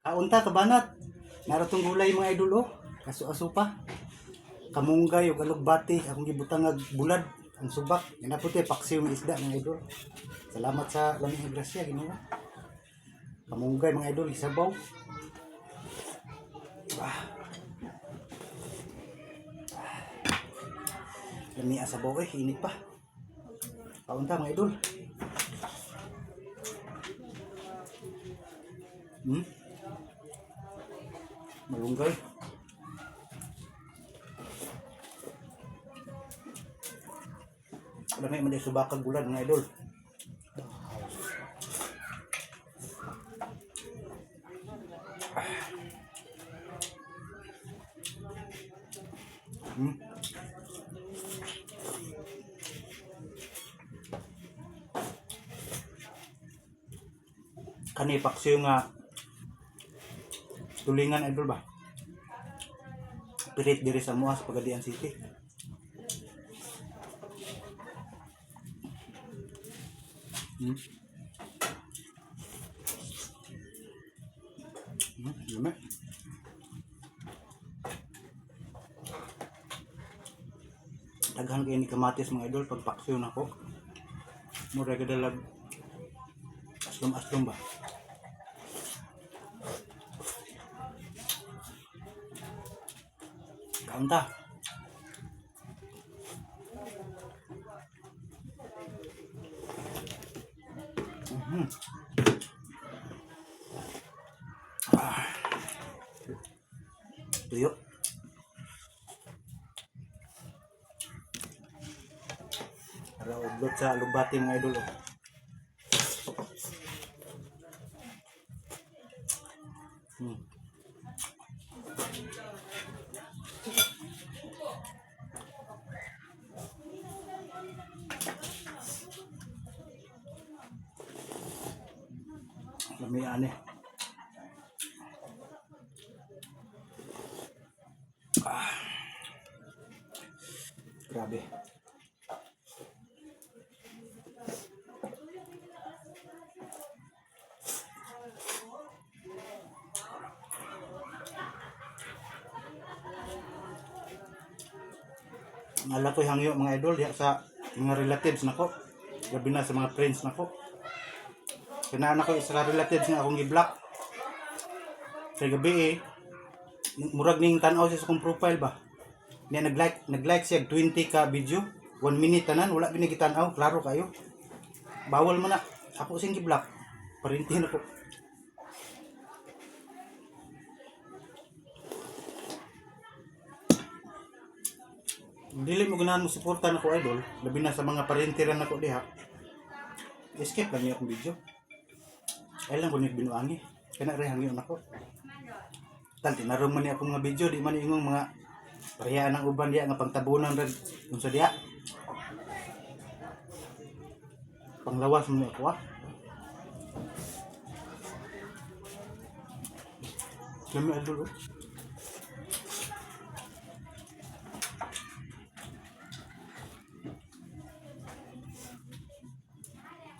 Kaunta kabanat. Naratong gulay, mga idol, oh. Kaso-aso pa. Kamunggay ug alugbati akong gibutang ag bulad ang subak. Yan po te paksiw ng isda, mga idol. Salamat sa laming grasya Ginoo. Kamunggay, mga idol, isabaw. Ah. Lami ang sabaw eh, init pa. Kaunta, mga idol. Malunggay. Lami man di subakag bulad, mga idol. Kani paksiw nga tulingan, idol ba? Pirit diri sa Muas, Pagadian City. Lami. Daghan kay ni kamatis, mga idol, pag paksiw nako. Mura gadalag aslom-aslom ba? Kaunta. Ah. Tuyo. Para ublot sa alugbati, mga idol. Oh. Lamian eh. Ah. Grabe. Ngala ko'y hangyo, mga idol, diha sa mga relatives nako. Gabi na sa mga friends nako. Kinaan ako isa ka relatives nga akong gi-block. Sa gabi eh, murag ning tan-aw siya sa akong profile ba. Niya nag-like siya 20 ka video, 1 minute tanan, wala gini gitan-aw, klaro kayo. Bawal mo na. Ako sing gi-block. Parintihin ako. Dili mo ganahan mo suporta nako, idol, labi na sa mga parente ra nako diha. Skip lang niya akong video. Ay lang ko ni binuangi. Kana ray hangyo nako. Tal tinarong man niya akong mga video, di man ingong mga parehaan ang uban diha nga pangtabunan ra unsa diha. Panglawas mo ako ah. Lami, idol, oh.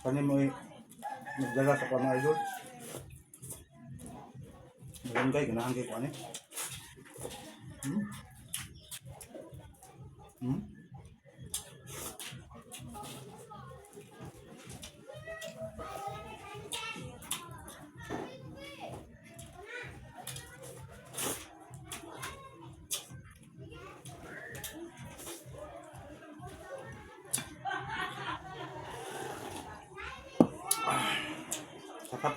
Kani mo eh, nagdala sa mga idol. Malunggay, ganahan kay ko ani. Sarap.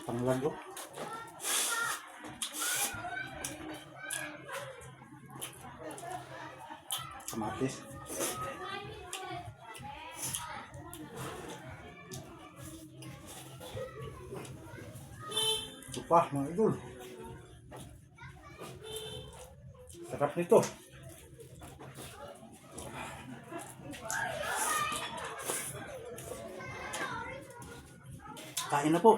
Panglago. Kamatis. Ito pa, mga idol. Sarap nito. Kain na po.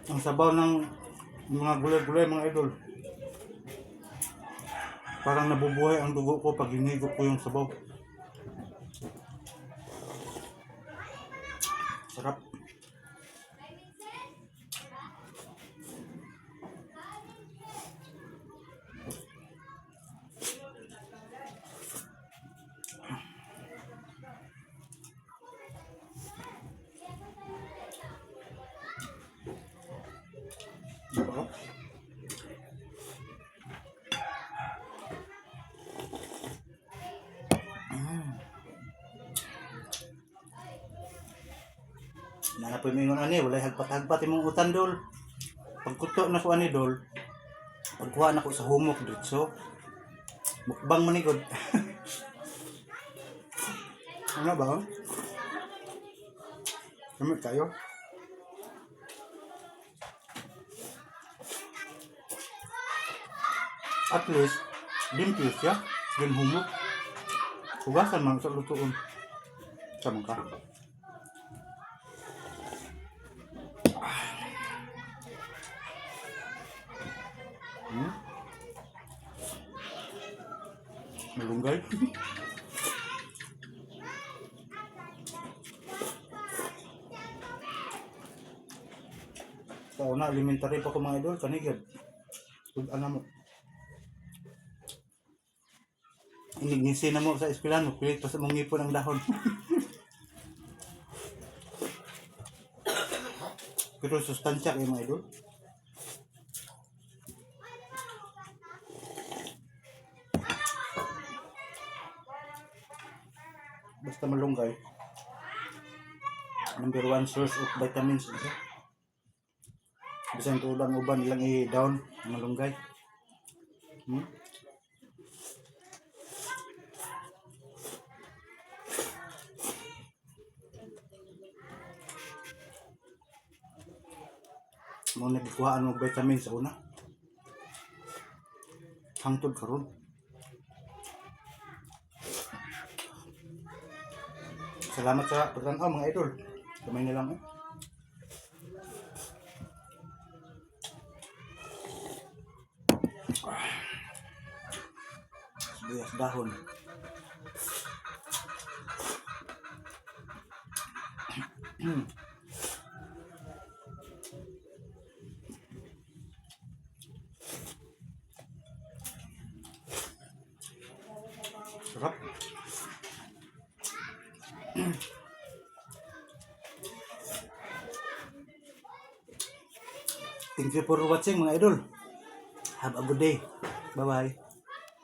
Ang sabaw ng Yung mga gulay-gulay, mga idol. Parang nabubuhay ang dugo ko pag hinigop ko yung sabaw. Sarap. Diba? Naa po mingon ani, walay hagpat-hagpat imong utan, dol. Pagkuto na ko ani, dol. Pagkuha na ko sa humok diretso. Mukbang man ni gud. Ano ba? Kamit kayo? At least, limpyo siya. Din humok. Hugasan man sa lutuon. Sama ka. Malunggay. Sa una, elementary pa ko, mga idol, kanigad. Kung alam mo. Inigngisi na mo sa eskwelahan mo, pilit pa sa mong ngipon ang dahon. Pero sustansya kayo, mga idol. Basta malunggay. Number one source of vitamins siya. Bisan tulang uban ilang i-down ang malunggay. Mo nagkuhaan og vitamins sa una. Hangtod karon. Salamat sa pagtanaw, mga idol. Kamay na lang eh. Ah. Sibuyas dahon. Sarap. Thank you for watching, mga idol. Have a good day. Bye-bye.